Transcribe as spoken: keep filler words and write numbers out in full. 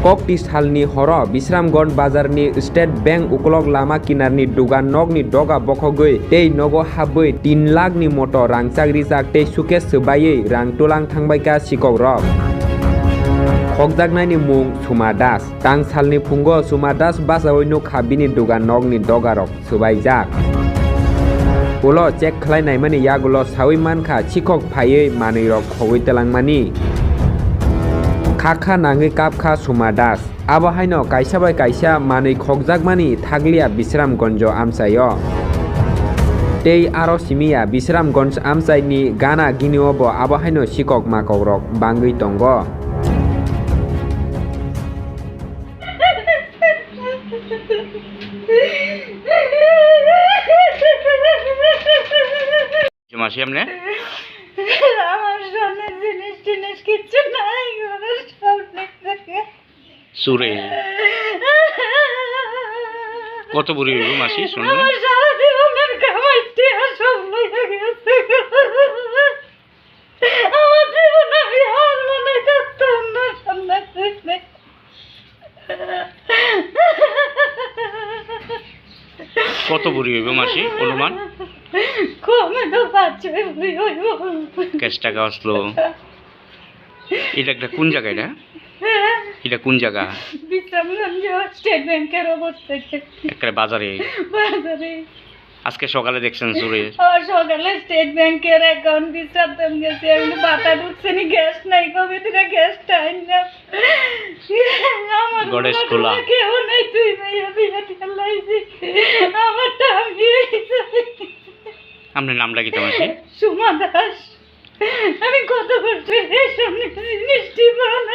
Kokti salni horo Bisramganj bazarni State Bank ukolok lama kinarni dugan nokni doga bokhogwi tei nogo habwi tin lakhni moto rangchak rijak tei suitcase swbaiwi rang tulang thangbaikha sikokrok. Khokjaknaini mung Suma Das. Tang salni phungo Suma Das bachaui nukha bini dugan nokni dogarok swbaijak. Ulo check khlai naimani yagulo saui mankha sikhok phaiwi manwirok khogwi twlangmani. Khakha nangwi kapkha Suma Das. Abo haino kaisa bai kaisa manwi khokjakmani thakliya Bisramganjo amchaio. Tei aro simiya Bisramganj amchaini gana ginio bo abo haino sikhok makokrok bangwi tongo. মাসি এমনি আমার স্বর্ণের জিনিস টিনিস কিচ্ছু নাই, ঘরের সব নিয়ে গেছে। চুরে। কত বুড়ি হইব মাসি, শুনলে? আমার সারা জীবনের কামাই টিয়া সব লইয়া গেছে। আমার জীবন আমি আর মনে করতাম না, সামনে দিনে। কত বুড়ি হইব মাসি, অনুমান? কমে তো পাঁচ ছয় বুড়ি হইব। ক্যাশ টাকা আসলো। এটা একটা কোন জায়গা এটা? হ্যাঁ। এটা কোন জায়গা? বিশ্রামগঞ্জ, স্টেট ব্যাংকের অবস্থা। একটা বাজারে। বাজারে। আজকে সকালে দেখছেন চুরে? ও, সকালে স্টেট ব্যাংকের অ্যাকাউন্ট বিশ্রামগঞ্জ গেছে, আমি বাতা ঢুকছে নি, গ্যাস নাই, কবে দিলে গ্যাস টাইম না। আমার গণেশ কোনো খোলা। কেউ নেই, তুই মেয়ে বিয়ে দিয়ে লাইছি। আমারটা আমি। আপনার নামটা কি তোমার? সুমা দাস। আমি কত কষ্ট রেশন মিষ্টি পান